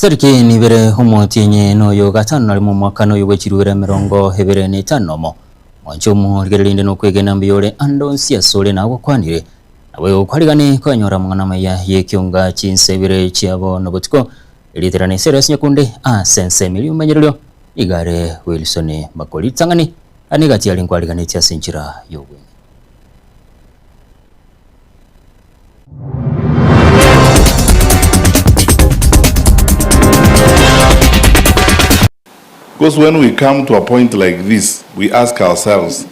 Chitariki nibere omotienyi noyo gatano na rimo omwaka noyo bwe chiruera 25. Mwanche omorigereria rinde nokwegena mbuya ore ande onsi asore nagokwanire. Naboigo kwarigani koenyora amang'ana amaya y'ekionga chinsa ibere chia bono botuko, erieta riane Cyrus Nyakundi ase ensemo eria y'omomenyererio nigo are Wilson Makori ritang'ani ane egati aria nkwariganetie ase enchera y'obweng'e. Because when we come to a point like this, we ask ourselves,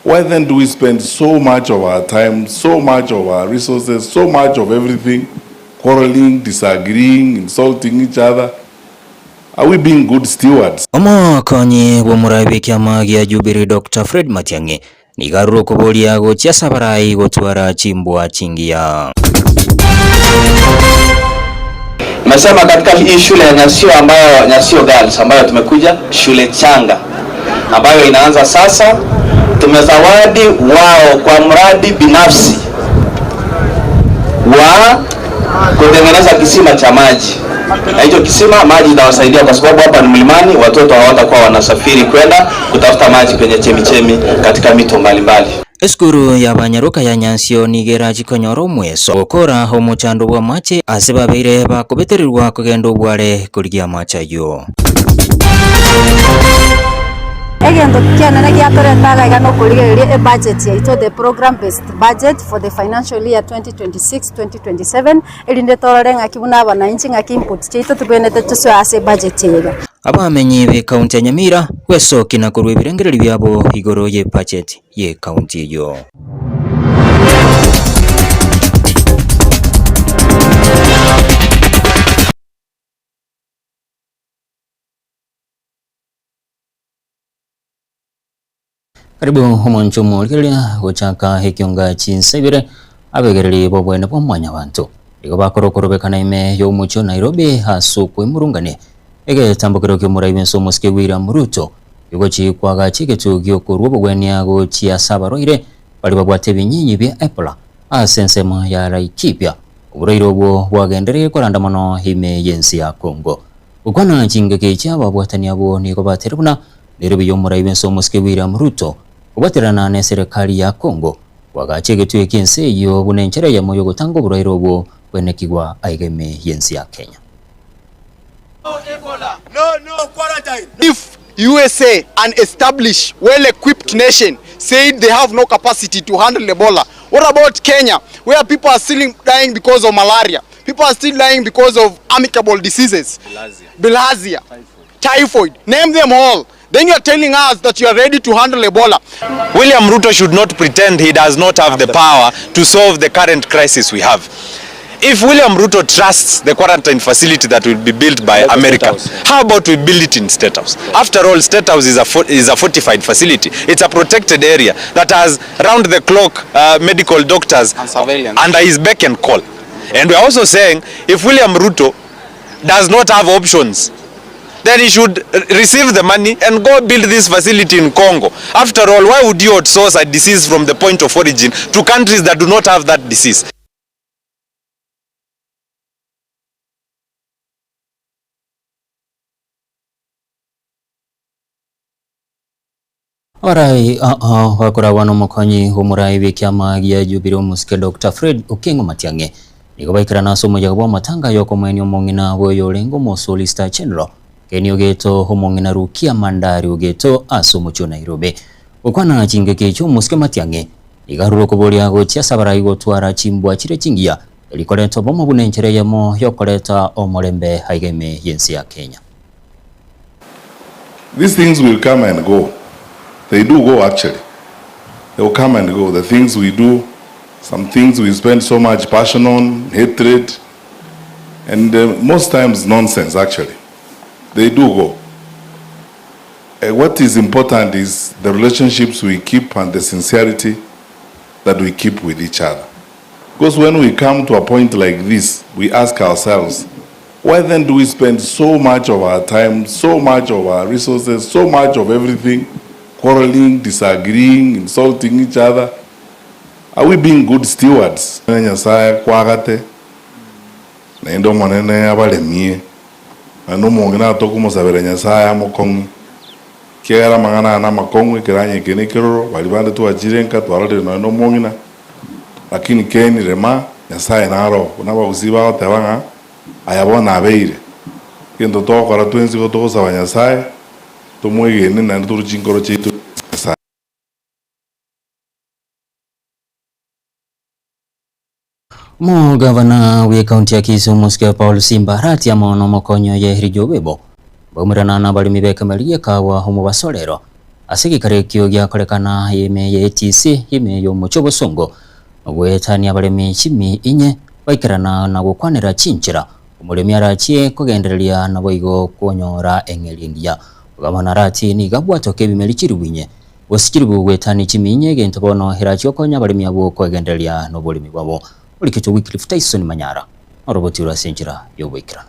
why then do we spend so much of our time, so much of our resources, so much of everything, quarreling, disagreeing, insulting each other? Are we being good stewards? Omokonyi bw'omorai bw'ekiama gia Jubilee Doctor Fred Matiang'i Nigo arure okoboria gochia ase abarai gotwara chimbwa chingiya. Nimesema katika hii shule ya Nyasio ambayo Nyasio Girls ambayo tumekuja shule changa ambayo inaanza sasa, tumezawadi wao kwa mradi binafsi wa kutengeneza kisima cha maji, na hicho kisima maji itawasaidia kwa sababu hapa ni mlimani, watoto hawatakuwa wanasafiri kwenda kutafuta maji kwenye chemichemi katika mito mbalimbali. Esukuru y'abanyaroka ya Nyansio nigo erachi konyora omweso gokora omochando bw'amache ase babeire bakobetererwa kogenda obware korigia amache ayio. Egento kianene giatoreta iga iga nokorigereria ebudget yaito, the program based budget for the financial year 2026-2027, erinde torore ng'aki buna abananchi ng'aki input chiaito tobwenerete tosoe ase ebudget eye iga. Abamenyi b'ekaunti ya Nyamira gwesokia na korua ebirengererio biabo igoro y'ebudget y'ekaunti eyio. Karibu omonche omorigereria gochaka ekionga chinsa ibere abegereri b'obwene bwa mwanyabanto nigo bakora okorobekana ime y'omochie o Nairobi ase okwemurungania egetambokero ki'omorai bw'ense omosike William Ruto egochi kwagacha egetuo gi'okorua obogwenia gochia ase abarwaire baria babwate ebinyinyi bia Ebola ase ensemo ya Laikipia. Oborwaire obwo bwagendereire koranda mono ime y'ense ya Congo. Gokwana chingaki echi ababwatani abwo nigo batere buna Nairobi y'omorai bw'ense omosike William Ruto kobwaterana neserekari ya Congo koagacha egetuo ki'ense eyio buna enchera eyemo y'ogotanga oborwaire obwo kwenekigwa aiga ime y'ense ya Kenya. If USA, an established, well equipped nation, said they have no capacity to handle Ebola, what about Kenya, where people are still dying because of malaria, people are still dying because of amicable diseases, bilharzia, typhoid, name them all. Then you are telling us that you are ready to handle Ebola. William Ruto should not pretend he does not have the power to solve the current crisis we have. If William Ruto trusts the quarantine facility that will be built by America, how about we build it in State House? After all, State House is a, is a fortified facility. It's a protected area that has round-the-clock uh, medical doctors and surveillance under his beck and call. And we are also saying if William Ruto does not have options then he should receive the money and go build this facility in Congo. After all, why would you outsource a disease from the point of origin to countries that do not have that disease? Abarai aa bakoragwa nomokonyi bw'omorai bw'ekiama gia Jubilee omosike Doctor Fred Okengo Matiang'i nigo baikerana ase omoyega bw'amatanga y'okomoenia omong'ina bw'oyorenge omosolicitor general Kenny Ogeto omong'ina Rukia Mandari Ogeto ase omochie o Nairobi. Gokwana chingaki echio omosike Matiang'i nigo arure okoboria gochia ase abarai gotwara chimbwa chire chingiya erio koreta obomo buna enchera eyemo y'okoreta omorembe aiga ime y'ense ya Kenya. These things will come and go. They do go actually. They will come and go. The things we do, some things we spend so much passion on, hatred, and uh, most times nonsense actually. They do go. Uh, what is important is the relationships we keep and the sincerity that we keep with each other. Because when we come to a point like this, we ask ourselves, why then do we spend so much of our time, so much of our resources, so much of everything, quarreling, disagreeing, insulting each other? Are we being good stewards? Nyasaye kwagate, naende Omonene abaremie. Naende omong'ina tokomosabera Nyasae amokong'ie, ekiagera amang'ana aya namakong'u, ekeranya eke nekeroro, baria bande twachire nka twarorire nonya nomong'ina, lakini keni rema, Nyasae naro oo. Buna abagusii bagoteba ng'a aya bono abeire. Egento togokora twensi igo togosaba Nyasae, tomwegene naende torue chinkoro chiaito ase Nyasae. Omogavana bw'ekaunti ya Kisii omosike Paul Simba Arati amo nomokonyi oye Elijah Obebo baumerana nabaremi b'ekemeri gi'ekawa omobaso rero ase egeikaro ekio giakorekana ime ya ATC ime y'omochie obosongo goetania abaremi chimi inye baikerana na gokwanera chinchera omoremi arachie kogendereria naboigo konyora eng'eria engiya. Gavana Arati nigo abwatoka ebimeri chilifu inye Gose chiribu goetania chiminye egento bono erachie gokonya abaremi abwo koegendereria noboremi bwabo. Oriketwe Wycliffe Tyson Manyara norobotirwe ase enchera y'oboikeranu.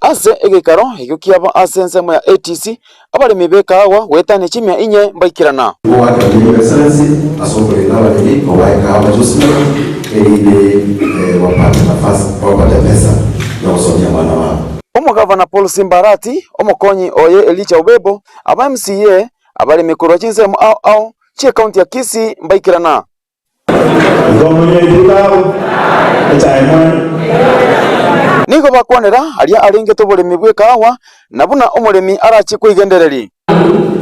Ase egeikaro ekio kiabo ase ensemo ya ATC, abaremi b'ekaagwa goetania chimia inye mbaikerana. Goaka Your Excellency ase okorenda abaremi kobae ekahawa Josimba erinde bapate nafasi bapate pesa ya gosomia abana babo. Omogavana Paul Simbarati, omokonyi oye Elijah Obebo, aba MCA, abaremi korwa chinsemo ao ao chi'ecounty ya Kisii mbaikerana. Nigo bakwanera aria arengete oboremi bw'ekahawa, na buna omoremi arachie kweigendereri.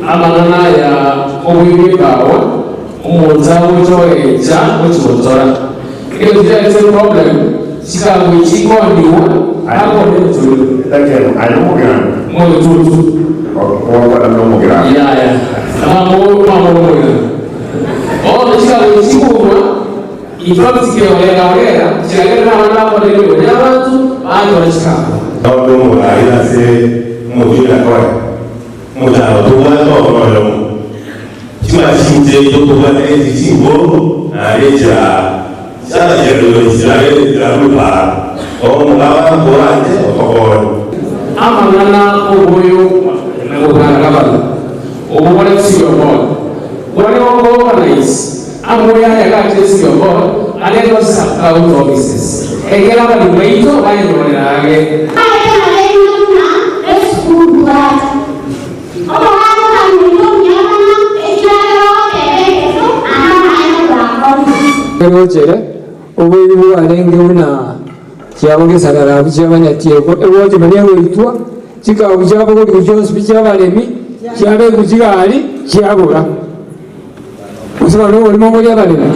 Amang'ana aya ogoigwa omonto agocha oecha gochi gotora. Egento kiarete eproblem, chikago echi chikonigwa akore ebituriro. Mogetutu. Yaya. Mama mama omogirani. Bono chikago echi chikoumwa, in fact keorera orera, chiagera nabana bakore emeremo y'abanto, batora chikago. Daudi omoraai ase omochie o Nyakoe, omochando tobwate oro oyomo. Chimachini chiaito tobwate nechi chingoro naende chia chiatachererwe chirare chirarue para. Omogabana koranche otokonye. Amang'ana oboyo na gokana gabana, obwo bore civil board, bore gokoorganize amoyo aya gachire civil board arenge ase sub county offices, ekero abaremi baito bayenyorera age. Egochere oboibi bwarenge buna chiabo gesagara abwo chiabanyatie egocha baria egoitwa, chikabu chiabogorigwa chionsi pi chiabaremi, chiabekwa chigari, chiabora. Gose bono oborimo boria abaremi.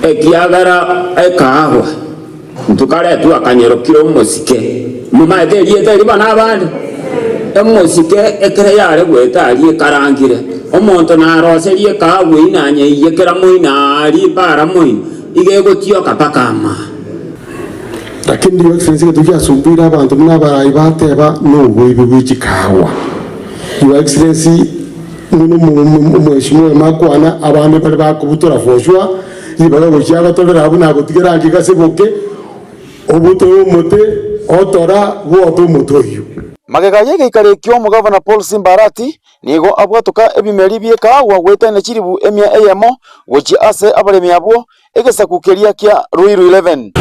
Ekiagera ekaagwa, ntokaretwa akanyoro kire omosike. Momaete erieta erio bana abande? Emosike ekero yare goeta aria ekarangire, omonto naroserie ekaagwa eyio nanyeiye kera moino aaria para moino, iga egotioka mpaka amaa. Lakini Your Excellency egento giasumbuire abanto buna abarai bateba noboibi bwe chikawa. Your Excellency buna omweshimiwa oyomo akwana abande mbare bakobutora for sure ribaga gochia agotorera abwo nagotigera aria gase boke obutore omote otora bwote omote oyio. Magega y'egeikaro ekio omogavana Paul Simba Arati nigo abwatoka ebimeri bi'ekaagwa goetania chilifu emia eyemo gochia ase abaremi abwo egesaku keria kia Ruiru 11.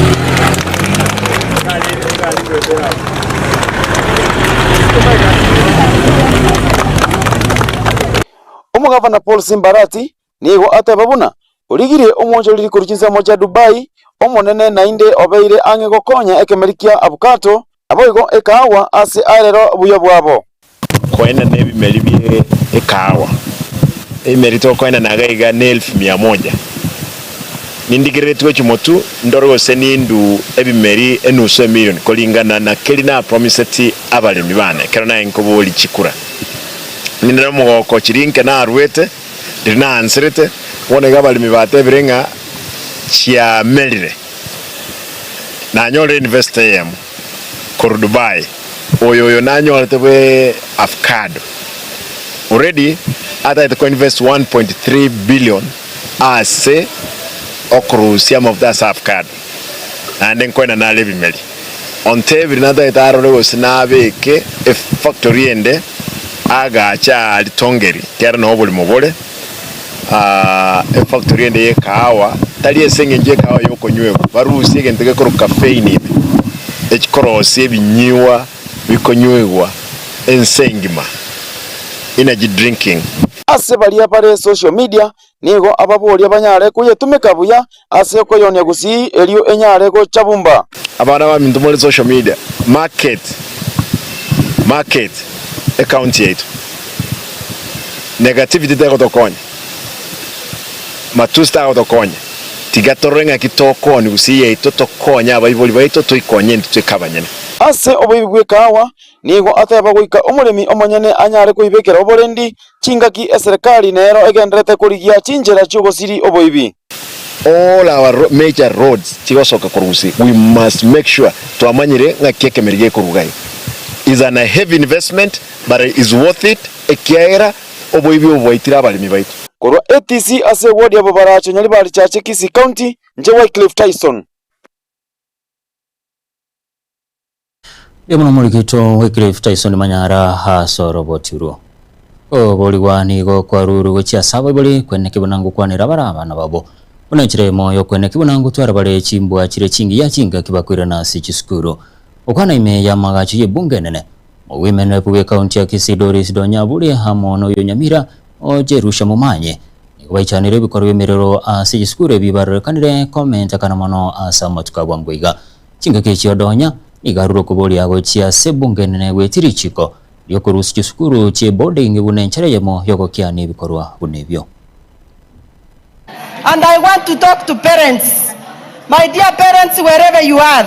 Omogavana Paul Simba Arati nigo ateba buna origirie omwonchoreri korwa chinsemo chia Dubai omonene naende obeire ang'e gokonya ekemeri kia abukato naboigo ekaagwa ase arero buya bwabo. Koenana ebimeri bie ekahawa, ebimeri tokoenana iga iga ne elfu mia moja. Nindigereretigwe chimotu ndore gose nindu ebimeri enusu emilion koringana na keri napromiseti abaremi bane ekero naye nkoboria chikura. Ninde nomogoko chiria inke naruete, riria naanserete, bono iga abaremi batebire ng'a chiamerire. Nanyorire investor eyemo korwa Dubai, oyo oyo nanyorete bwe avocado already atagete ko invest 1.3 billion ase okorusia amafuta ase avocado naende nkoenda nare ebimeri. Ontebire natagete arore gose nabeke efactory ende agache aa Ritongeri, ekiagera noo oborimo bore. Efactory ende y'ekahawa, tari ase eng'encho y'ekahawa y'okonywegwa, barusie egento gekorokwa caffeine ime, ekikorosia ebinyiwa bikonywegwa ense engima, energy drinking. Ase baria bare social media nigo ababoria banyare koyetumeka buya ase okoyonia gusii erio enyare gochabumba. Abana baminto more social media, market, market ecounty yaito. Negativity tegotokonya, matusi tagotokonya, tiga torore ng'aki tokoni gusii yaito tokonye abaibori baito toikonye intwe toike abanyene. Ase oboibi bw'ekahawa nigo ateba goika omoremi omonyene anyare koibekera oborendi Chingaki eserekari nero egendererete korigia chinchera chi'ogosiria oboibi. All our major roads chigosoka korwa gusii we must make sure twamanyire ng'aki ekemeri gekoruga iga. Is an a heavy investment but is worth it ekiagera oboibi obo bwaitire abaremi baito. Korwa ATC ase eward ya Bobaracho Nyaribari Chache Kisii County, inche Wycliffe Tyson. Mbuya mono omorikito Wycliffe Tyson Manyara ase oroboti orwo. Koborigwa nigo kwarurwe gochia ase abaibori kweneki buna ngokwanera bare abana babo. Buna enchera eyemo y'okweneki buna ngotwara bare chimbwa chire chingiya chingaki bakoirana ase chisukuru. Gokwana ime y'amagacho y'ebunge enene, Omogwimene bw'ekaunti ya Kisii Doris Donyaburi amo noyo Nyamira o Jerusha Momanyi nigo baichanire ebikorwa bi'emerero ase chisukuru ebi barorekanire komentekana mono ase amatuko a bwango iga. Chingaki echio Donya nigo arure okoboria gochia ase ebunge enene goetia richiko riokorusia chisukuru chi'eboarding buna enchera eyemo y'ogokiania ebikorwa buna ebio. And I want to talk to parents. My dear parents wherever you are,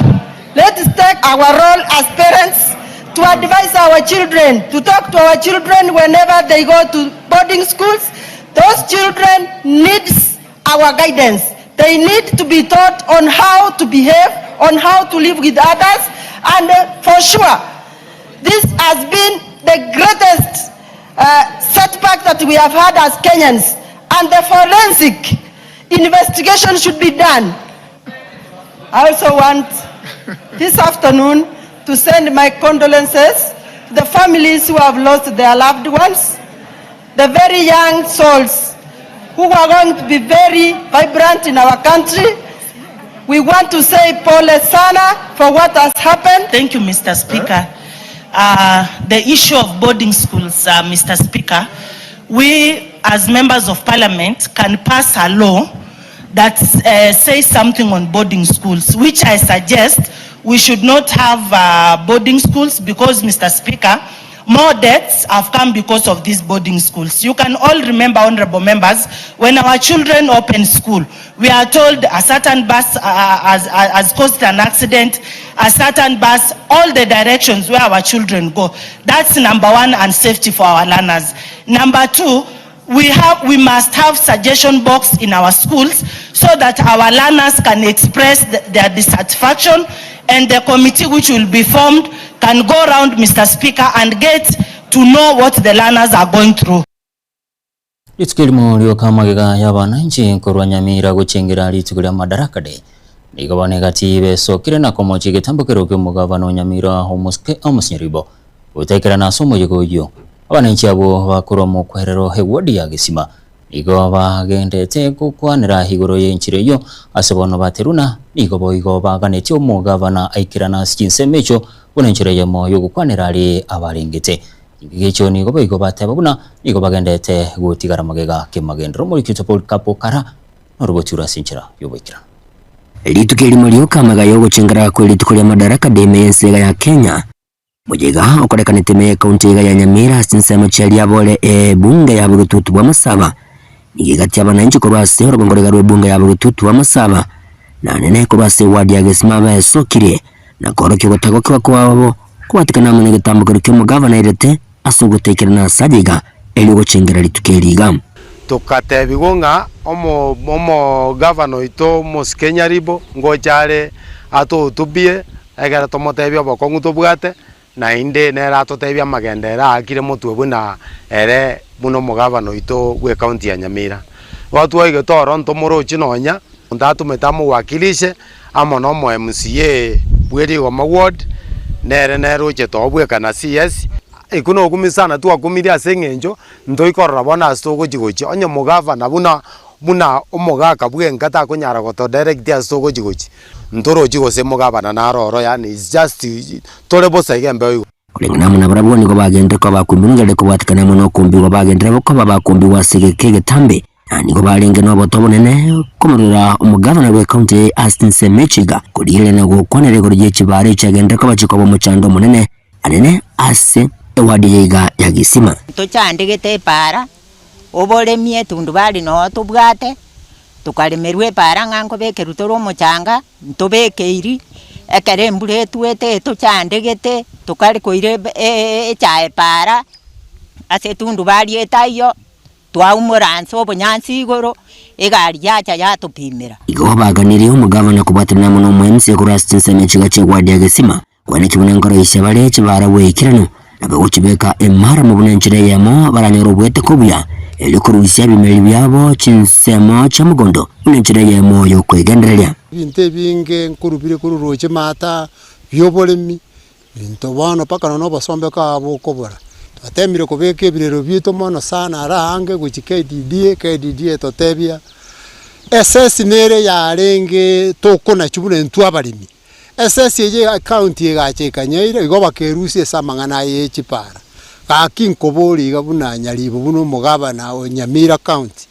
let's take our role as parents to advise our children, to talk to our children whenever they go to boarding schools. Those children needs our guidance. They need to be taught on how to behave, on how to live with others, and for sure, this has been the greatest uh, setback that we have had as Kenyans, and the forensic investigation should be done. I also want this afternoon to send my condolences to the families who have lost their loved ones, the very young souls who are going to be very vibrant in our country. We want to say pole sana for what has happened. Thank you, Mr. Speaker. Uh, the issue of boarding schools, uh, Mr. Speaker, we as members of parliament can pass a law that uh, says something on boarding schools, which I suggest we should not have uh, boarding schools because, Mr. Speaker, more deaths have come because of these boarding schools. You can all remember, honorable members, when our children open school, we are told a certain bus uh, has, has caused an accident, a certain bus, all the directions where our children go. That's number one, and safety for our learners. Number two, we, have, we must have suggestion box in our schools so that our learners can express th their dissatisfaction and the committee which will be formed can go round, Mr. Speaker, and get to know what the learners are going through. Rituko erimo rioka amagega y'abananchi korwa Nyamira gochengera rituko ria Madaraka Day. Nigo bono egati besokire na komochia egetambokero ki'omogabana o Nyamira Omosike Omosinyaribo gotekerana ase omoyega oyio. Abananchi abwo bakorwa omokwerero ewodi ya Gesima nigo bagendete gokwanera igoro y'enchera eyio ase bono bateruna, nigo boigo baganetie omogabana aikerane ase chinsemo echio buna enchera eyemo y'ogokwanera aria abarengete. Chingaki echio nigo boigo bateba buna nigo bagendete gotigara magega kemagendero. Omoriki oito Polycarp Okara noroboti ore ase enchera y'oboikeranu. Rituko erimo rioka amagega y'ogochengera kwe rituko ria Madaraka Day ime y'ense iga ya Kenya, Moyega okorekanete ime y'ekaunti iga ya Nyamira ase chinsemo chia Riabore ebunge ya Borututu bw'Amasaba nigo egatia abananchi korwa ase orogongo riga rw'ebunge ya Borututu bw'Amasaba na nene korwa ase eward ya Gesima baesokirie na koorokia ogotagokigwa kwabo kobwatekana amo negetambokero ki'omogavana airete ase ogotekerana ase aye iga erio gochengera rituko eri iga. Togatebigwa ng'a omogavana oito omosike Nyaribo ngocha are atohutubie Ekero tomotebia obokong'u tobwate, naende nere atotebie amagenderero aakire motwe buna ere buna omogavana oito bw'ecounty ya Nyamira. Igo twaigete oro ntomorochi nonya, monto atomete amowakilishe amo na omo MCA bwe Rigoma ward, nere nere ochete oo bweka na CS. Ekwo nokumia sana twakumirie ase eng'encho ntoikorora bono ase togochi gochia. Onye omogavana buna buna omogaka bwenka takonyara goto direct ase togochi gochia, ntorochi gose omogavana naro oro yaani is just tore bosa iga embeo igo. Koreng'ana amo nabarabwo nigo bagenderete koba abakumbirwe kobwatekana amo nokombigwa bagenderere koba abakumbigwa ase egeka egetambe, na nigo barenge noboto obonene komorora omogavana bw'ecounty eye Austin Semechiga korigereria na gokwanera igoro ye chibara echiagenderete koba chikoba omochando omonene anene ase ewadi eye iga ya Gisima. Tochandegete epaara, oboremi etundubari noo tobwate, tokaremerwa epaara ng'a nkobekerwa tore omochanga, ntobekeiri, ekero embura etwete etochandegete, tokare koira ebe echae paara, ase etundubari etaiyo, twaumora nse obonyansi igoro, egari yacha yatopimera. Igo baganirie omogavana kobwatanera amo nomoemsi korwa ase chinsemo echiga chi'egwadi ya Gesima. Kwaneki buna nkoroisia bare chibara bw'eikeranu, na bagochibeka emaramo buna enchera eyemo baranyore obweteko obuya, erio korusia ebimeri biabo chinsemo chia mogondo buna enchera eyemo y'okwegendereria. Ebinto ebinge nkorubire korwa roche maata, bioboremi, binto bono mpaka nonya obosombe bokaba bokobora. Twatemire kobeka ebirero biaito mono sana ara aange gochia KDDA, KDDA etotebia, esesi nere yarenge tokonachwa buna intwe abaremi. Esesi eye ya county egacha ekanyaira igo bakerusia ase amang'ana aya ye chipara. Gaki nkoboria iga buna Nyaribo buna omogabana o Nyamira county,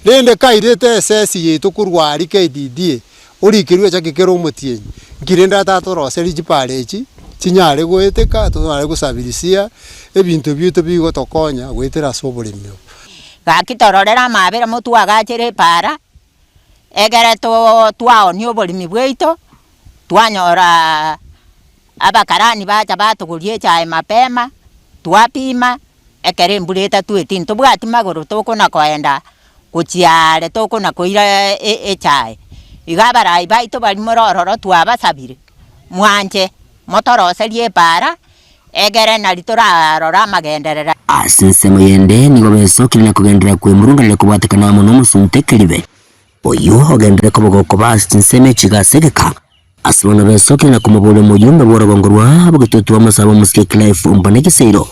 rende kairete esesi yaito korwa aria KDDA orikerwe echake kera omotienyi, nki rende atatoroserie chipara echi chinyare goeteka tonyare gosabirisia ebinto biaito bigotokonya goetera ase oboremi obo. Gaki tororere amabera motwagachere epara, Ekere twaonia oboremi bwaito, twanyora abakarani bacha batogoria echae mapema, twapima, ekero embura etatweti ntobwati magoro tokona koenda gochia aare tokona koira echae. Iga abarai baito baria more ororo twabasabire, mwanche motoroserie epaara. Ekere nari torarore amagenderero. Ase ensemo yende nigo besokire na kogenderera kwemurunganeria kobwatekana amo nomosunte ekeribe, oyio ogenderere koba gokoba ase chinsemo echiga ase egeka. Ase bono besokire na komoboria omoyombe bw'orogongo rwa bogetutu bw'amasabo omosike Clive Ombane Gisairo,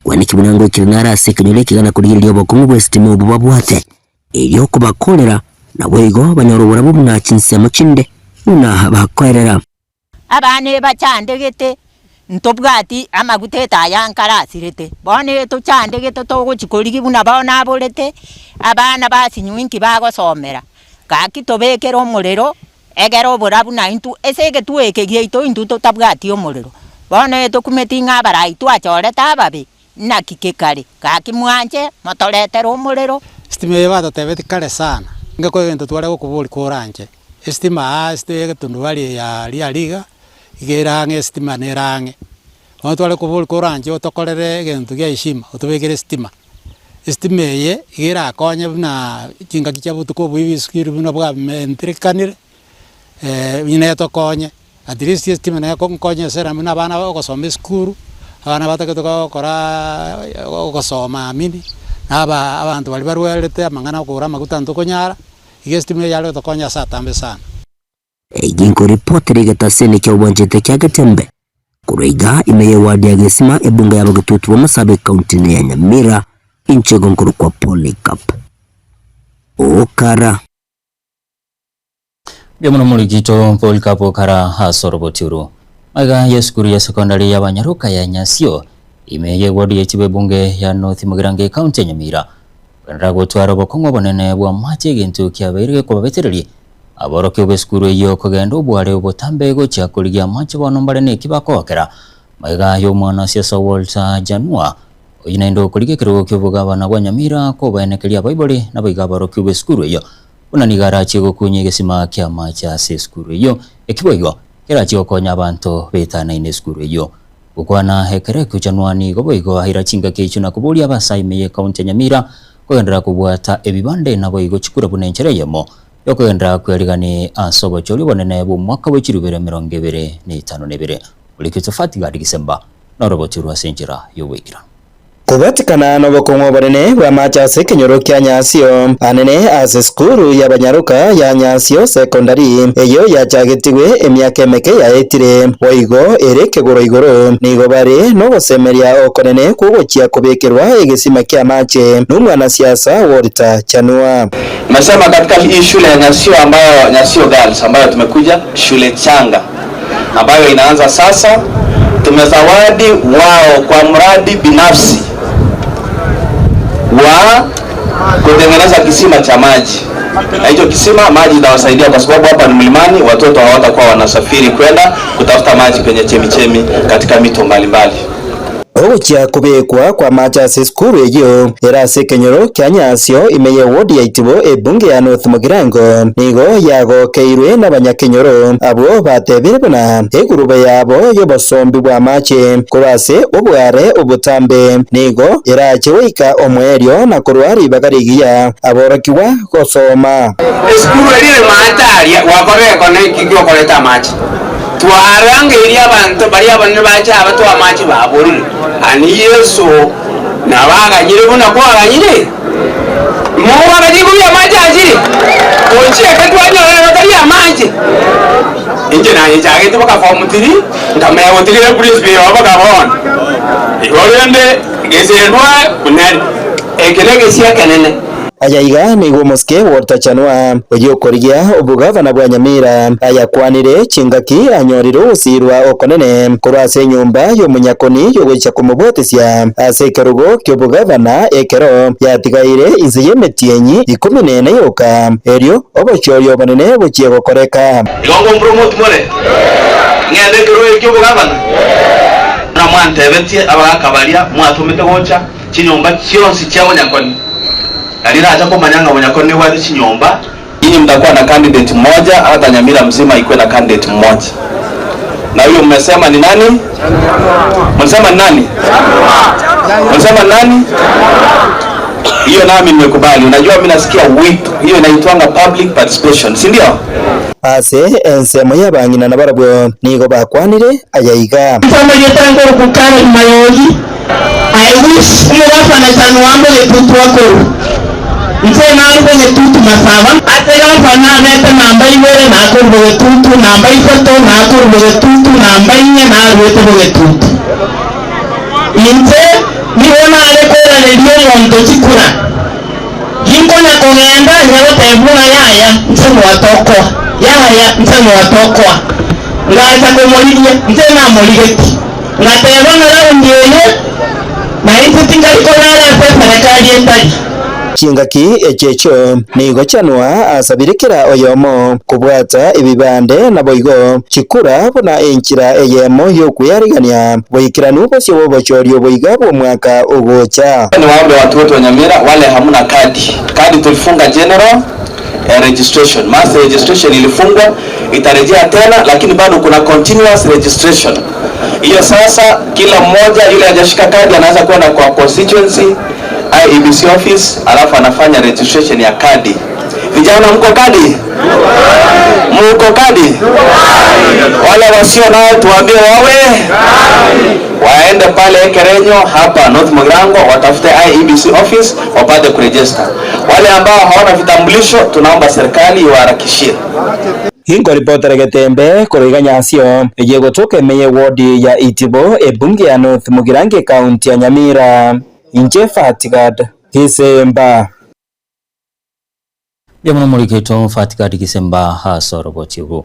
Kwaneki buna ngoikire nare ase ekenyoro ekiga na korigereria obokong'u bw'esitima obwo babwate, erio kobakorera, naboigo banyore oborabu buna chinsemo chinde buna bakoerera. Abana ebachandegete, ntobwati amaguta etaya nkarasirete, bono etochandegete togochi korigia buna bono aborete, abana basinywa inki bagosomera, gaki tobekere omorero, egere oborabu naintwe ase egetuo eke giaito intwe totabwati omorero. Bono etokumeti ng'a abarai twachorete ababe, naki kekare, gaki mwanche motoretere omorero. Estima eye batotebeti kare sana, ngeko egento tware gokoboria koranche. Estima aa ase egetundubari ya riariga, iga ere ang'e estima nere ang'e. Bono tware koboria koranche otokorere egento gia heshima, otobekere estima. Estima eye, iga erakonye buna chingaki chia botuko oboibi esukuru buna bwamenterekanire, netokonye. At least estima nere nkonye ase buna abana bagosoma esukuru, abana batagete gokoraa ogosoma amini, na aba abanto baria barwarete amang'ana okogora amaguta ntokonyara. Iga estima eye yare gotokonya ase atambe sana. Egi nkoripotera egetaseni kia obwanchete kia Getembe korwa iga ime ye ward ya Gesima ebunge ya Bogetutu bwa Masabe ekaunti ya Nyamira inche igo nkorokwa Polycarp Okara. Mbuya mono morikito Polycarp Okara ase oroboti oro. Magega y'esukuru ya secondary y'abanyaroka ya Nyasio ime ye ward ya Chiba ebunge ya North Mugirango ekaunti ya Nyamira Kwenderera gotwara obokong'u obonene bw'amache egento kiabeire gekobabetereria aborokigwa b'esukuru eyio kogenda obware obotambe gochia korigia amache bono mbare neki bakogokera. Magega y'omwanasiasa Walter Janua oyio naende okorigia ekerogo ki'obogabana bwa Nyamira kobaenekeria abaibori naboigo aborokigwa b'esukuru eyio buna nigo arachie gokunya egesima ki'amache ase esukuru eyio eki boigo kerachie gokonya abanto betanaine esukuru eyio. Gokwana ekero ekeuchanwa nigo boigo aira chingaki echio na koboria abasae ime y'ecounty ya Nyamira kogenderera kobwata ebibande naboigo chikura buna enchera eyemo yokogenderera kwerigani ase obochori obonene bw'omwaka bwe chirubere 25. Orikito Fatgard Gisemba noroboti orwo ase enchera y'oboikeranu. Kobatikana nobokong'u obonene bw'amache ase ekenyoro kia Nyasio, anene ase esukuru y'abanyaroka ya Nyasio Secondary, eyio yachagetigwe emiaka emeke yaetire, boigo ere ekegoro igoro, nigo bare nogosemeria okonene kw'ogochia kobekerwa egesima ki'amache nomwanasiasa Walter Chanua. Nimesema katika hii shule ya Nyasio ambayo Nyasio Girls ambayo tumekuja shule changa ambayo inaanza sasa, tumezawadi wao kwa mradi binafsi wa kutengeneza kisima cha maji, na hicho kisima maji itawasaidia kwa sababu hapa ni mlimani, watoto hawatakuwa wanasafiri kwenda kutafuta maji kwenye chemichemi katika mito mbalimbali. Ogochia kobekwa kw'amache ase esukuru eyio ere ase ekenyoro kia Nyasio ime y'ewodi ya Itibo ebunge ya North Mugirango nigo yagokeirwe n'abanyakenyoro abwo batebire buna egurube yabo y'obosombi bw'amache korwa ase obware obotambe nigo erache goika omoerio na korwa ribaga rigiya aborokigwa gosoma. Esukuru eria ere maate aria gwakorire ekona eki giokoreta amache. Twarangeirie abanto baria abanene bache aba toe amache baborire, Ani Yeso nabaganyire buna kwaganyire? Mowagache igoro y'amache achire? Gochia eke twanyorire batari amache. Inche naye nchagete mpaka form three, nkamanya gotigera principal obo mpaka bono. Igo rende ngesendwa buna eke negesie ekenene. Aya iga nigo omosike Walter Chanua, oyio okorigia obogavana bwa Nyamira, ayakwanire chingaki anyorire ogosiirwa okonene korwa ase enyomba y'omonyakoni y'ogochia komobwatisia ase ekerogo ki'obogavana ekero yatigaire inse y'emetienyi ikomi nene yoka, erio obochori obonene bochie gokoreka. Igo nkompromote more? Ng'ende ekerogo eke ki'obogavana? Buna mwantebetie abagaaka baria mwatomete gocha chinyomba chionsi chia bonyakoni, na riracha komanya ng'a bonyakoni nebwate chinyomba. Inyi mtakuwa na candidate mmoja, hata Nyamira mzima ikuwe na candidate mmoja. Na huyo mmesema ni nani? Mlisema ni nani? Mlisema ni nani? Hiyo nami nimekubali. Unajua mimi nasikia wito. Hiyo inaitwanga public participation, si ndio? Ase ensemo y'abang'ina nabarabwo nigo bakwanire aya iga. Mfano ngoro kukara mayogi I wish omogafana Chanwambo getutu akoru nche narugo getutu masaba ate gafana abete namba ibere nakorugo getutu namba isato nakorugo getutu namba inye naruete bo getutu inche nigo nare korareria omonto chikura ginkonya kogenda nyagotebuna yaya nche mwatokoa yaya nche mwatokoa ngacha komoriria nche namorigeti ngateba ng'a raundi eye nainche tingari korara ase eserekari etari. Chingaki echi echio nigo Chanua asabire kera oyomo kobwata ebibande naboigo chikura buna enchera eyemo y'okweyarigania boikeranu bosio bw'obochori oboiga bw'omwaka ogocha. Niwaombe watu wote wa Nyamira wale hamuna kadi. Kadi tulifunga general registration. Mass registration ilifungwa, itarejea tena, lakini bado kuna continuous registration. Hiyo sasa kila mmoja yule hajashika kadi anaweza kwenda kwa constituency IEBC office, alafu anafanya registration ya kadi. Vijana mko kadi? Mko kadi? Wale wasio nao tuwaambie wawe waende pale Ekerenyo hapa North Mugirango watafute IEBC office wapate kuregister. Wale ambao hawana vitambulisho tunaomba serikali iwaharakishie. Ginkoripotera Getembe koroiga Nyasio eye gotoka ime y'ewodi ya Itibo ebunge ya North Mugirango ekaunti ya Nyamira. Inche Fatigad Gisemba. Bia muno Fatigad Gisemba hasoro bochibu.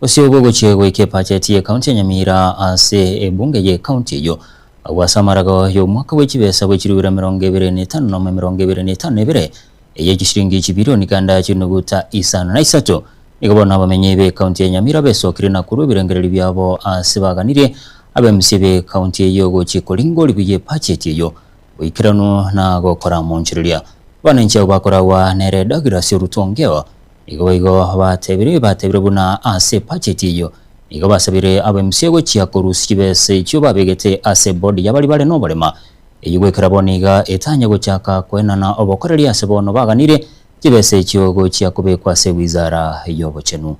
Osio gogochie goike bajeti ye kaunti ya Nyamira ase ebunge ye kaunti eyo agwasamarago y'omwaka bw'echibesa bw'echirubira 25 na 25 eye chishiringi chibilioni kanda chinuguta 53 nigo bono abamenyi be kaunti ya Nyamira besokire na kurwa ebirengereri biabo ase baganirie abe-MC be kaunti eyo gochi koringori biye bajeti eyo boikeranu na gokora monchereria abananchi abo bakoragwa nere Douglas Rutongeo nigo igo batebire batebire buna ase bajeti eyo nigo basabire abe-MC gochia korusia chibesa echio babegete ase bodi yabari bare noborema eyo gwekera bono iga etanya gochaka kwenana obokoreria ase bono baganire chibesa echio gochia kobekwa ase wizara y'obochenu.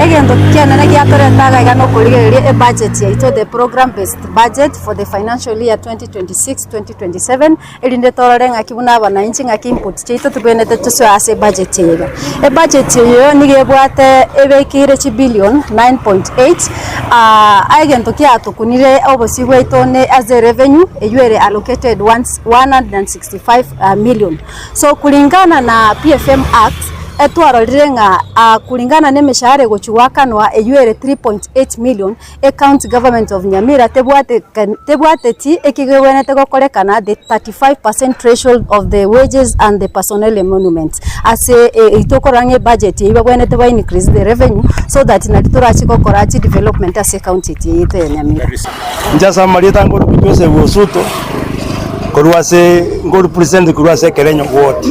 Egento kianene giatoreta iga iga nokorigereria ebudget yaito, the program based budget for the financial year 2026-2027, erinde torore ng'aki buna abananchi ng'aki input chiaito tobwenerete tosoe ase ebudget eye iga. Ebudget eye nigo ebwate ebekeire chibillion 9.8, egento kiatokunire obosio bwaito ne ase erevenue eywo ere allocated 165 million. So kulingana na PFM Act, etwarorire ng'a kulingana na emeshahara egochia goakanwa eywo ere 3.8 million, ecounty government of Nyamira tebwateti ekegwenerete gokorekana the 35 percent threshold of the wages and the personnel emoluments. Ase tokorora ng'a ebudget eywo babwenerete ba increase the revenue so that nario torache gokora chidevelopment ase ecounty yaito ya Nyamira. Inche ase amarieta nkorokwa Joseph Osuto, korwa ase nkorepresent korwa ase Ekerenyo ward.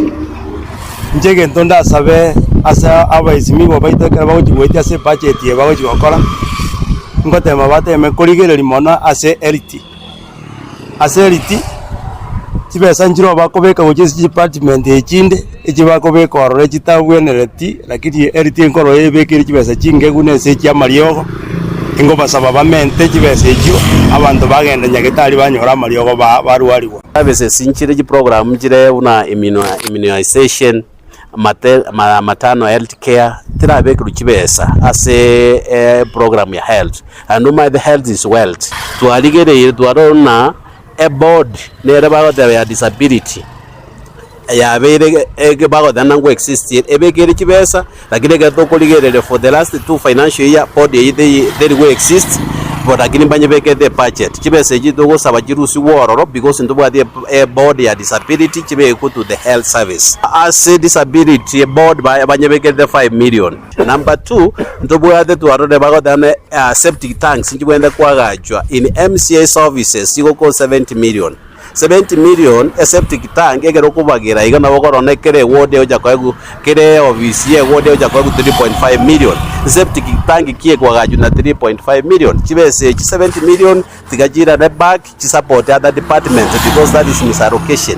Inche egento ndasabe ase abaesimigwa baito ekero bagochia goetia ase ebudget eye bagochia gokora, ngotema bateme korigereria mono ase health. Ase health, chibesa nchiroo bakobeka gochia ase chidepartment echinde, echi bakobeka ororo echitabwenereti, lakini health nkorora ebekire chibesa chinke buna ase echia amariogo, Ingobasaba bamente chibesa echio, abanto bagende nyagetari banyore amariogo barwarigwa. Services nchire chiprogram nchire buna immunization, maternal health care, tirabekerwa chibesa ase eprogram ya health. Naende omanyete health is wealth. Twarigereire twarora buna eboard nere bagoteba ya disability. Yabeire bagoteba ng'a ngo exist ebekere chibesa, lakini ekero tokorigereria for the last two financial year board eyio teri go exist, bo lakini mbanyebekete ebudget. Chibesa echio togosaba chirusigwe ororo because ntobwati eboard ya disability chibekwe to the health service. Ase disability board banyebekerete 5 million. Number two, ntobwate twarorire bagoteba ng'a septic tanks nchibwenerete koagachwa in MCA's offices chigokwa 70 million. 70 million eseptic tank ekero okobagera iga nabo okorora buna kera eward egocha koegwa kera eofisi ya eward egocha koegwa 3.5 million. Septic tank ki ekoagachwa na 3.5 million? Chibesa echi 70 million tiga chirare back chisupport other departments because that is misallocation.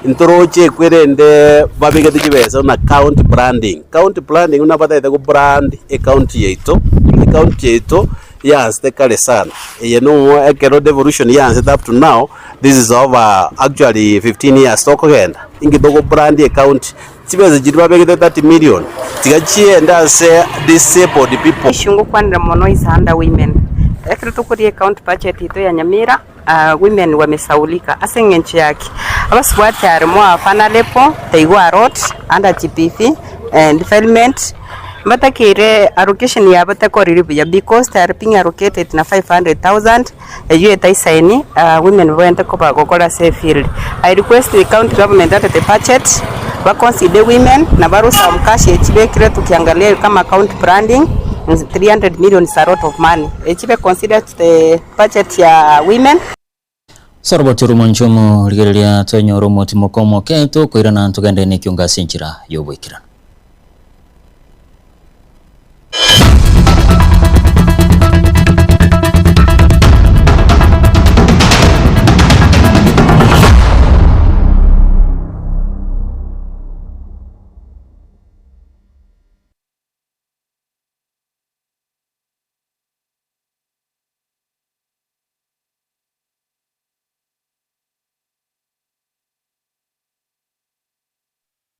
Ntoroche ekwe rende babegete chibesa buna county branding, county branding buna batagete go brand ecounty yaito, ecounty yaito. Yansete kare sana. Eye nomo ekero devolution yansete up to now, this is over actually 15 years tokogenda, inki togo brand ecounty? Chibesa chiria babegete 30 million, tiga chiende ase disabled people. Issue ngokwanera mono is under women. Ekero tokoria ecounty budget yaito ya Nyamira, women wamesaulika ase eng'encho ya ki? Abasubati are more vulnerable, they go a lot under GBV and defilement, mbatakeire allocation yabo tekoriri buya because they are being allocated na 500,000 eyio etaisaini women babwenerete koba gokora ase efield. I request the county government at the budget ba consider women na barue some cash echibekire tukiangalia kama county branding 300 million is a lot of money echibe considered the budget ya women. Soroboti orumonche omorigereria twenyore omotimoko omoke tokoirana togende nekiongo ase enchera y'oboikeranu.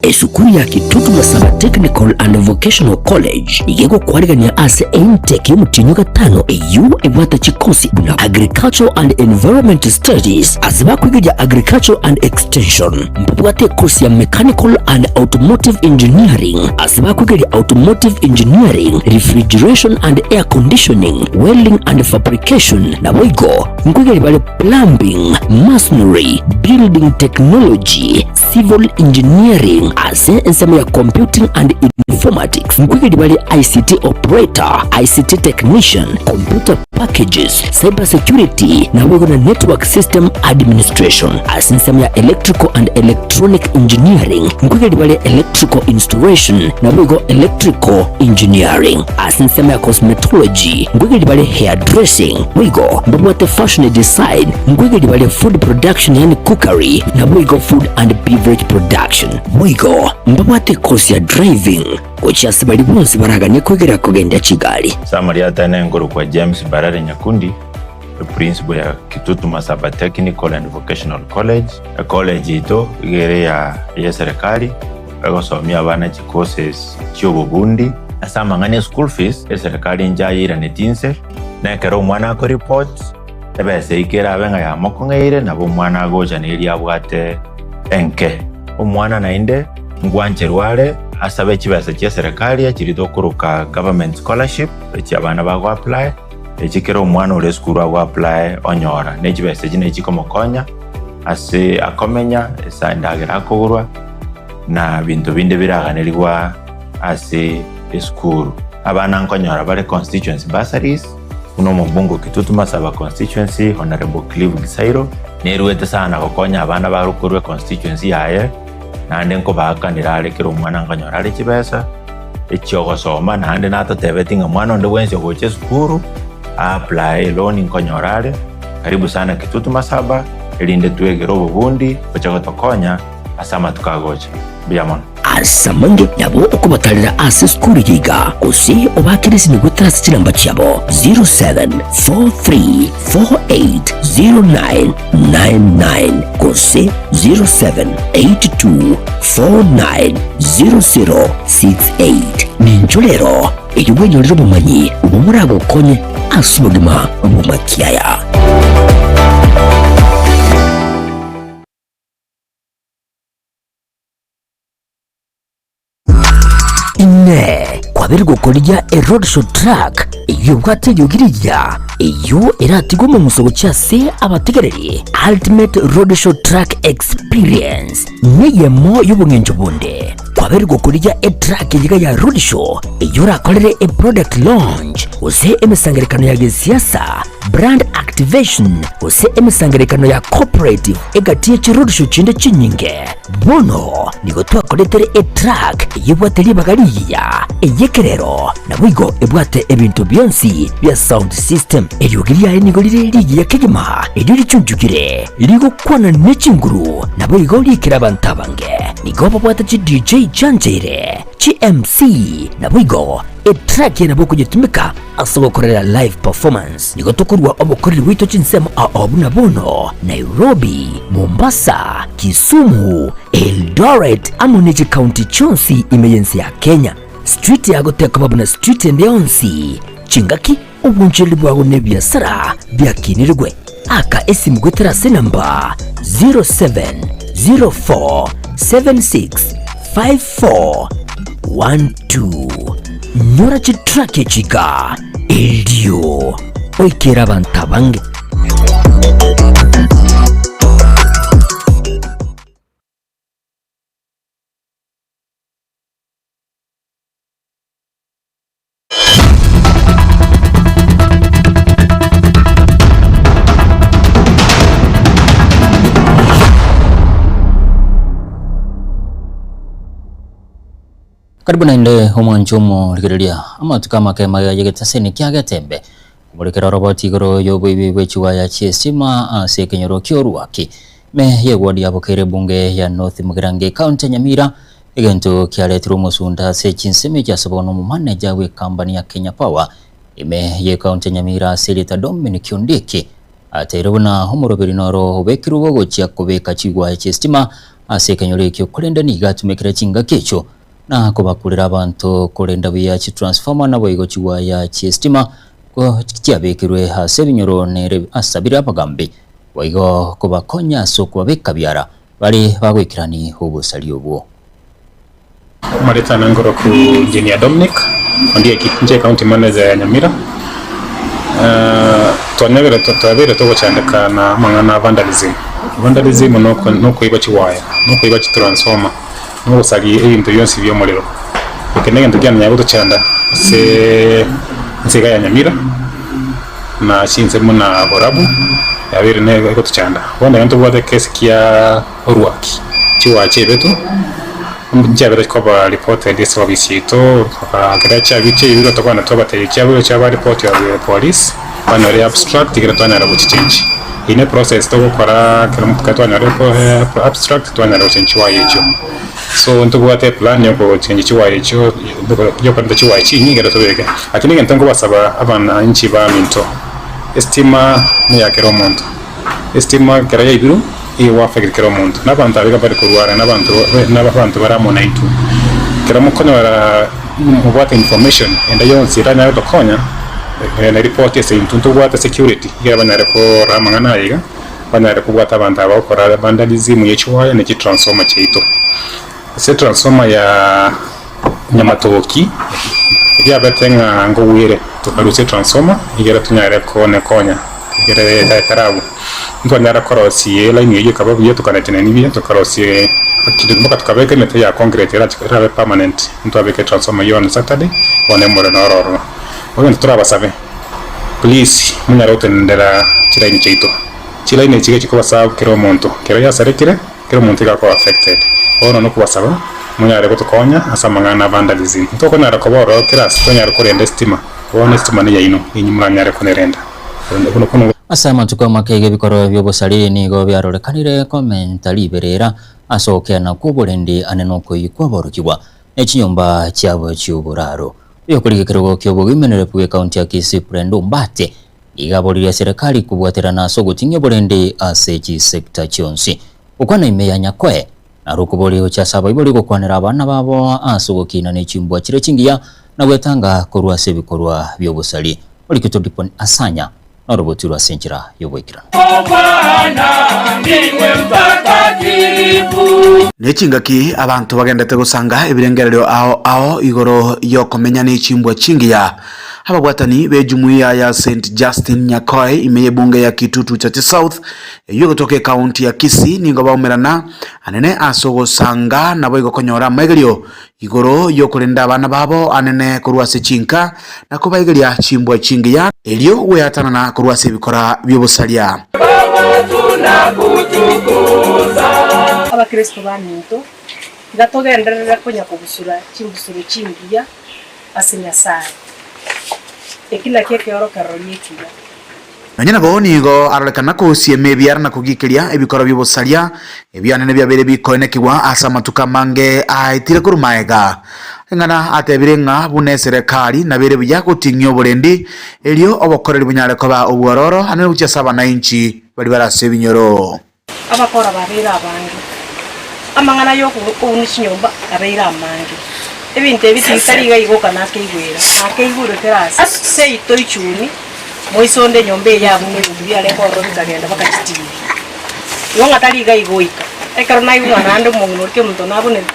Esukuru ya Kitutu Masaba Technical and Vocational College nigo egokwarigania ase eintake y'omotienyi o gatano eyio ebwate chikosi buna Agricultural and Environment Studies ase bakwegeria Agricultural and Extension. Mbabwate ekosi ya Mechanical and Automotive Engineering ase bakwegeria Automotive Engineering, Refrigeration and Air Conditioning, Welding and Fabrication, naboigo nkwegeria bare Plumbing, Masonry, Building Technology, Civil Engineering ase ensemo ya Computing and Informatics nkwegeria bare ICT Operator, ICT Technician, Computer Packages, Cyber Security naboigo na Network System Administration. Ase ensemo ya Electrical and Electronic Engineering nkwegeria bare Electrical Installation naboigo Electrical Engineering. Ase ensemo ya Cosmetology nkwegeria bare Hair Dressing boigo mbabwate Fashion Design nkwegeria bare Food Production yaani Cookery naboigo Food and Beverage Production. Boigo mbabwate ekosi ya Driving. Gochia ase baria bonsi baraganie kwegera kogendia chigari. Samari atene nkorokwa James Mbarare Nyakundi, eprinciple ya Kitutu Masaba Technical and Vocational College. Ecollege yaito iga ere ya eserikari, egosomia abana chicourses chiobobundi. Ase amang'ana e school fees, eserikari nchayeiranetie inse, na ekero omwana akoreport, ebesa eyio kerabe ng'a yamokong'eire, nabo omwana agocha neria abwate enke. Omwana naende ngwancherwa are asabe chibesa chia eserekari echiria tokoroka government scholarship, echi abana bago apply, echi kera omwana ore esukuru ago apply onyora. Ne chibesa echi nachi chikomokonya ase akomenya, ase endagera akogorwa, na binto binde biraganerigwa ase esukuru. Abana nkonyora bare constituency bursaries, buna omobunge o Kitutu Masaba constituency Honourable Clive Gisairo, Neruete sana gokonya abana bare korwa econstituency yaye, naende nkobaakanera are kera omwana nkonyora are chibesa echiogosoma, naende natotebeti ng'a mwana onde bwensi ogocha esukuru a apply eloan nkonyora are. Karibu sana Kitutu Masaba, erinde twegere obobundi gocha gotokonya ase amatuko agocha. Mbuya mono. Ase amange nabo okobatarera ase esukuru eye iga, gose obaakere esimi goetera ase chinamba chiabo 0743480999 gose 0782490068. Nincho rero erio bwenyorere obomanyi obwo boragokonye ase obogima bw'amakiaya. Inee! Kwabeire gokorigia eroadshow truck eyio ebwate eriogi rigiya, eyio eratigwe omong'uso gochia ase abategereri? Ultimate Roadshow Truck Experience neyemo y'obong'encho bonde. Kwabeire gokorigia etruck eyiga ya roadshow eyio orakorere eproduct launch gose emesangererekano ya gesiasa, brand activation gose emesangererekano ya corporate egati ye chiroadshow chinde chinyinge. Bono nigo twakoretere etruck eyebwate ribaga rigiya, ey'ekerero, naboigo ebwate ebinto bionsi bia sound system. Eriogi riaye nigo rire rigiya kegima, erio richunchugire, rigokwana ne chinguru, naboigo riikere abanto abange. Nigo babwate chi DJ chiancheire, chi MC, naboigo etrack eye nabo okonyetumeka ase ogokorera live performance. Nigo tokorua obokoreri bwaito chinsemo ao buna bono, Nairobi, Mombasa, Kisumu, Eldoret amo ne chikaunti chionsi ime y'ense ya Kenya. Street yago tekoba buna street ende yonsi, chingaki, obonchoreri bwago na ebiasara biakinirigwe. Aka esimu goetera ase enamba 0704765412. Nyora chitrack echi iga erio oikere abanto abange. Karibu naende omwancho omorigereria amatuko amake magega y'egetaseni kia Getembe komorekera oroboti igoro y'oboibi bwe chiwaya chi'estima ase ekenyoro ki'Oruaki ime y'eward ya Bokeire ebunge ya North Mugirango ekaunti ya Nyamira Egento kiaretirwe omosunda ase chinsemo echiasabwa nomomaneja bw'ekambani ya Kenya Power ime y'ekaunti ya Nyamira ase erieta Dominic Ondieki ateire buna omoroberi noro obekirwe bw'ogochia kobeka chigwaya chi'esitima ase ekenyoro ekio korende nigo atumekire chingaki echio na kobakurera abanto korenda buya chitransformer naboigo chigwaya chi'esitima ko chiabekirwe ase ebinyoro nere asabire abagambi boigo kobakonya ase okobabeka biara Bare bagoikerani obosaria obwo. Amaretana na nkoroku Engineer Dominic Ondieki, inche County Manager ya Nyamira. Twanyabire twabeire togochandeka na amang'ana a vandalism. Vandalism noko nokoiba chiwaya, nokoiba chitransformer, nogosaria ebinto bionsi bia omorero. Eke negento kiananya gotochanda ase ense iga ya Nyamira. Na chinsemo na borabu yabeire negotochanda. Bono iga ntobwate ekesi kia orwaki, chiwachi ebetu, nchiabere koba reported ase ofisi yaito, ekero chiabi chiaibirwe tokogenda twabatebia chiabeire chiaba report of the police, banyore abstract ekero twanyara gochichange. Eyio ne process togokora ekero ekero twanyora abstract twanyara gochange chiwaya echio. So ntobwate eplan ya ogochange chiwaya echio. Yokorenta chiwaya chinyinge ekero tobeke. Lakini egento nkobasaba abananchi baminto, estima neya kera omonto, estima ekero yaibirwe igo egwa affect kera omonto, na abanto abwo iga bare korwara na abanto na abanto bare amo naintwe. Ekero mokonyora mobwate information ende yonsi eranyare gotokonya, genda ripoti ase intwe ntobwate security ekero banyare korora amang'ana aya iga, banyare kobwata abanto aba bagokora vandalism ye chiwaya ne chitransformer chiaito. Ase etransformer ya nyamatoki ebiabete ng'a nkogwere tokarusia etransformer egere tonyare konekonya egere etaragwa. Ntwanyara korosia elaini eyio ekaba buya tokanetenenia buya tokarosia mpaka tokabeka emete ya concrete erache erabe permanent ntwabeka etransformer eyio on Saturday bono emorero noro ororo. Bono egento torabasabe please monyare gotenenera chilaini chiaito, chilaini echi iga chikobasabu kera omonto, kero yasarekire. Kera omonto iga akoba affected. Bono nokobasaba monyare gotokonya ase amang'ana a vandalism. Ntokonyara koba ororo kera ase tonyare korenda estima. Bono estima neyaino, ninyi moranyare konerenda. Ase amatuko amake iga ebikorwa bi'obosari nigo biarorekanire komenta riberera ase ogokeana kw'oborendi ane nokoyia kw'aborokigwa ne chinyomba chiabo chi'oboraro. Oyokorigia ekerogo ki'obogimenerefu bw'ekaunti ya Kisii Brenda Ombati Iga aboririe serikali kobwaterana ase ogoting'ia oborendi ase chisector chionsi. Gokwana ime ya Nyakoe, naro okoboria gochia ase abaibori gokwanera abana babo ase ogokina ne chimbwa chire chingiya na gwetanga korwa ase ebikorwa bi'obosari. Orikito Dipon Asanya norobotirwe ase enchera y'oboikeranu. Ne chingaki abanto bagendete gosanga ebirengererio ao ao igoro y'okomenya ne chimbwa chingiya. Ababwatani b'ejumuiya ya St Justin Nyakoe ime y'ebunge ya Kitutu Chache South eyio egotoka ekaunti ya Kisii nigo baumerana anene ase ogosanga naboigo konyora amaigerio igoro y'okorenda abana babo anene korwa ase chinka na kobaigeria chimbwa chingiya erio gweatanana korwa ase ebikora bi'obosaria. Abakristo baminto, tiga togenderere konya kobusura chimbusuro chingiya ase Nyasae. Eki nakio ekeorokererio ekiya. Nonya nabo nigo arorekana kosiema ebiara na kogikeria ebikoro bi'obosaria, ebianene biabeire bikoenekigwa ase amatuko amange aetire korwa magega. Eng'ana atebire ng'a buna eserekari nabere buya goting'ia oborendi, erio obokoreri bonyare koba obwororo ande gochia ase abanainchi baria bare ase ebinyoro. Abakora babeire abange, amang'ana y'okouna chinyomba abeire amange. Ebinto ebi tibitari iga igoka nakeigwera, nakeigure kera ase. Seito ichuni, moisonde enyomba eye abwo ebinto biarenge ororo bikagenda mpaka chitibi. Igo ng'a tari iga igoika. Ekero naigwa ng'a naende omong'ina oria kemonto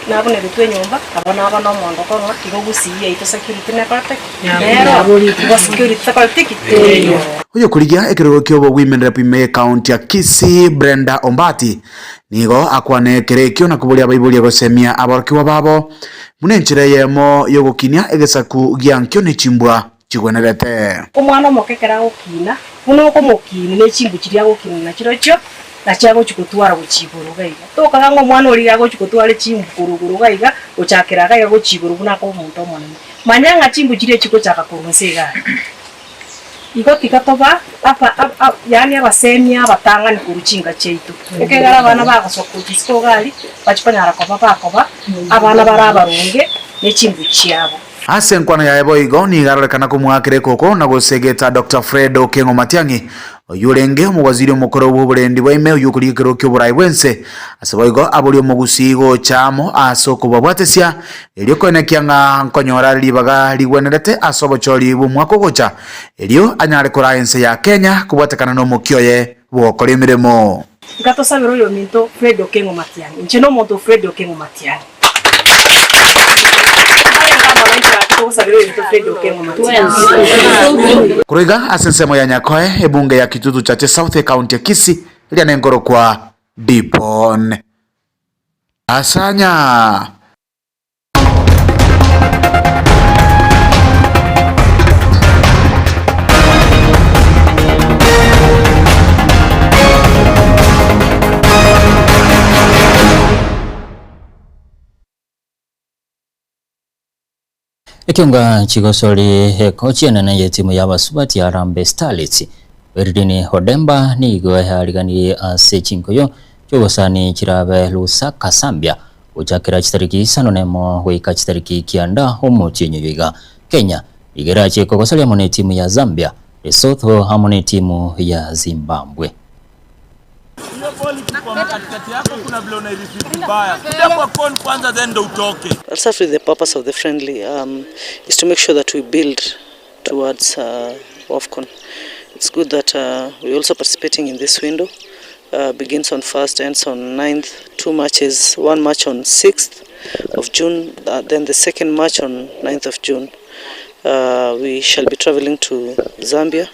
naboneretwe enyomba, nabo naba nomoondoko ng'a igo gusii yaito security nekorete ki? Nero, igo security tekoreti ki? Teiyo. Oyokorigia ekerogo ki'obogwimenderepu ime y'ekaunti ya Kisii Brenda Ombati nigo akwane ekero ekio na koboria abaiboria gosemia aborokigwa babo buna enchera eyemo y'ogokinia egesaku giankio ne chimbwa chigwenerete. Omwana omoke ekero agokina, buna okomokinia ne chimbu chiria agokina nachirochio, nachi agochia gotwara gochia igoro iga iga. Tokaga ng'a omwana oria iga agochia gotwara chimbu korwa igoro iga iga, gochakera iga iga gochia igoro buna akoba omonto omonene. Manya ng'a chimbu chiria chigochaka korwa inse iga aria. Igo tiga toba aba aba yaani abasemia abatang'ani korwa chinka chiaito, ekiagera abana bagosoka gochia isiko iga aria, bachia konyara koba bakoba abana bare abaronge ne chimbu chiabo. Ase enkwana yaye boigo nigo arorekana komoakera ekoko na gosegeta Doctor Fred Okengo Matiang'i oyio orenge omowaziri omokoro bw'oborendi bwa ime oyio okorigia ekerogo ki'oborai bw'ense. Ase boigo aborie omogusii gocha amo ase okobabwatesia Erio koenekia ng'a nkonyora are ribaga rigwenerete ase obochori bw'omwaka ogocha, erio anyare koraa ense ya Kenya kobwatekana nomokia oye bw'ogokora emeremo. Tiga tosabere oyominto Fred Okengo Matiang'i. Inche nomonto Fred Okengo Matiang'i. Mbarenge amo naintwe gaki togosabera oyominto Fred Okengo Matiang'i. Korwa iga ase ensemo ya Nyakoe, ebunge ya Kitutu Chache South ekaunti ya Kisii eria nenkorokwa Dipon Asanya. Ekionga chigosori ekochi enene y'etimu y'abasubati ya Harambee Starlets, Weldin Odemba nigo yariganirie ase chinkoyo chi'obosani chirabe Lusaka Zambia. Gochakera chitariki isano nemo goika chitariki kianda omotienyi oyo iga. Kenya nigo erache kogosaria amo netimu ya Zambia, Lesotho amo netimu ya Zimbabwe. I'll start with the purpose of the friendly um, is to make sure that we build towards uh, AFCON. It's good that uh, we're also participating in this window. Uh, begins on 1st, ends on 9th, two matches, one match on 6th of June, uh, then the second match on 9th of June. Uh, we shall be traveling to Zambia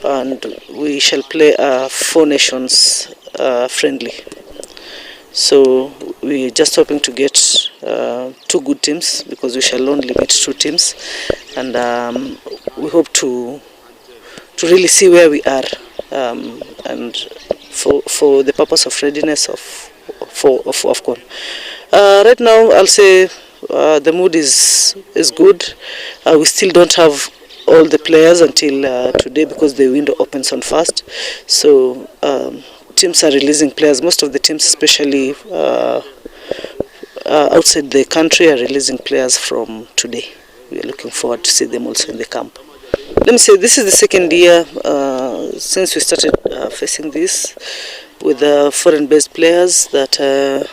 and we shall play a Four Nations uh, friendly. So we're just hoping to get uh, two good teams because we shall only meet two teams, and um, we hope to to really see where we are um, and for for the purpose of readiness of for of AFCON. Uh, right now, I'll say uh, the mood is is good. Uh, we still don't have all the players until uh, today because the window opens on first. So um, teams are releasing players. Most of the teams, especially uh, uh, outside the country, are releasing players from today. We are looking forward to see them also in the camp. Let me say this is the second year uh, since we started uh, facing this with the foreign-based players that uh,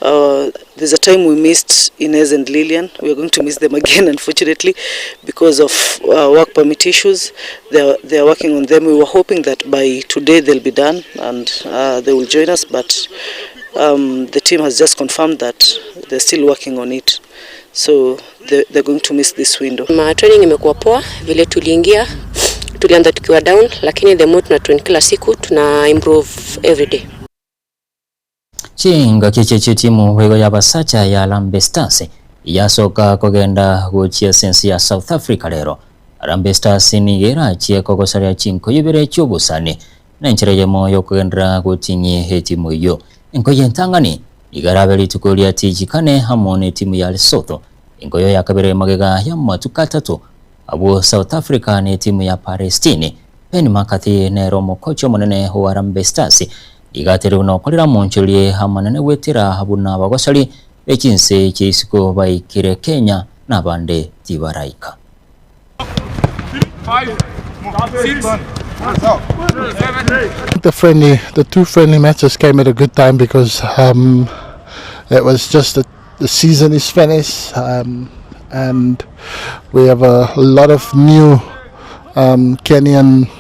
uh, there's a time we missed Inez and Lillian. We are going to miss them again, unfortunately, because of uh, work permit issues. They are, they are working on them. We were hoping that by today they'll be done and uh, they will join us, but um, the team has just confirmed that they're still working on it. So they, they're going to miss this window. Ma training imekuwa poa vile tuliingia, tulianza tukiwa down, lakini the more tuna train kila siku tuna improve every day. Chingaki echi chi'etimu igo y'abasacha ya Harambee Stars yasoka kogenda gochia ase ense ya South Africa rero. Harambee Stars nigo erachie kogosaria chinkoyo ibere chi'obosani na enchera eyemo y'okogenderera goting'ia etimu eyio. Enkoyo entang'ani nigo erabe rituko ria Tijikane amo n'etimu ya Lesotho. Enkoyo ya kabere magega y'amatuko atato abwo South Africa n'etimu ya Palestine. Ben McCarthy nere omokocha omonene o Harambee Stars iga aterire buna okorera omonchorie amanene gwetera buna abagosori be chinse chia isiko baikire Kenya na abande tibaraika. The friendly, the two friendly matches came at a good time because um, it was just that the season is finished um, and we have a lot of new um, Kenyan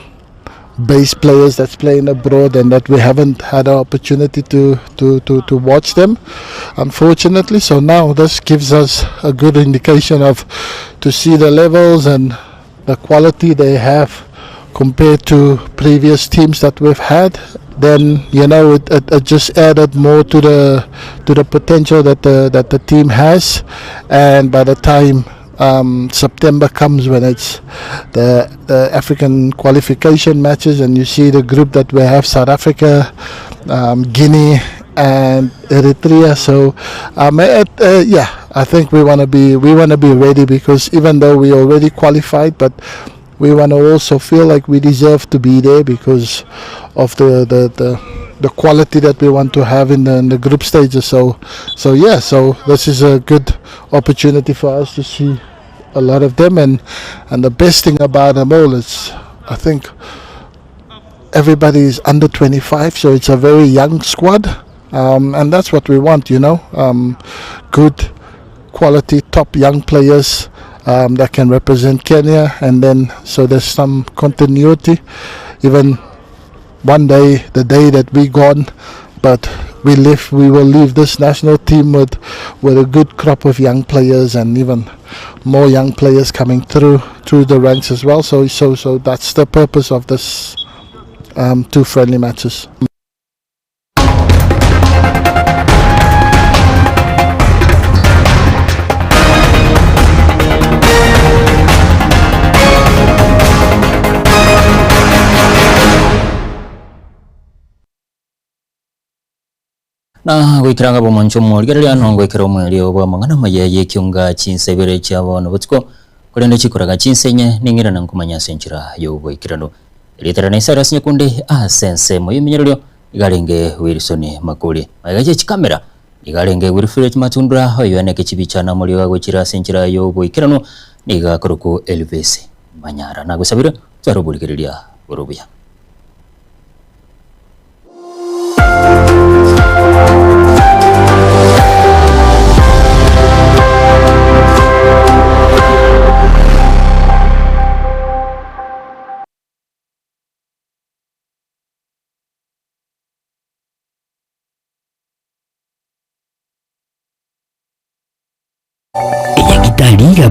base players that's playing abroad and that we haven't had an opportunity to, to, to, to watch them unfortunately so now this gives us a good indication of to see the levels and the quality they have compared to previous teams that we've had then you know it, it, it just added more to the to the potential that the that the team has and by the time um, September comes when it's the, the African qualification matches and you see the group that we have South Africa, um, Guinea and Eritrea. So um, it, uh, yeah, I think we want to be we want to be ready because even though we already qualified, but we want to also feel like we deserve to be there because of the the, the the quality that we want to have in the, in the group stages. So, so yeah, so this is a good opportunity for us to see a lot of them, and and the best thing about them all is, I think everybody is under 25, so it's a very young squad, um, and that's what we want, you know, um, good quality top young players um, that can represent Kenya, and then so there's some continuity, even one day, the day that we gone, but we live, we will leave this national team with, with a good crop of young players and even more young players coming through through the ranks as well. So, so, so that's the purpose of this um, two friendly matches. Na goikera ng'a bomonche omorigereria nongoikera omwerio bw'amang'ana amaya y'ekiunga chinsa ibere chia bono botuko, korende chikoraga chinsa inye ning'irane nkomanya ase enchera y'oboikeranu. Erieta riane Cyrus Nyakundi ase ensemo y'emenyererio iga arenge Wilson Makori. Magega ye chikamera Nigo arenge Wilfred Matundura oyoaneke chibicha na omoriogo agochira ase enchera y'oboikeranu nigo akorokwa Elvis Manyara. Nagosabire tware oborigereria bore obuya. Enyagitari ya.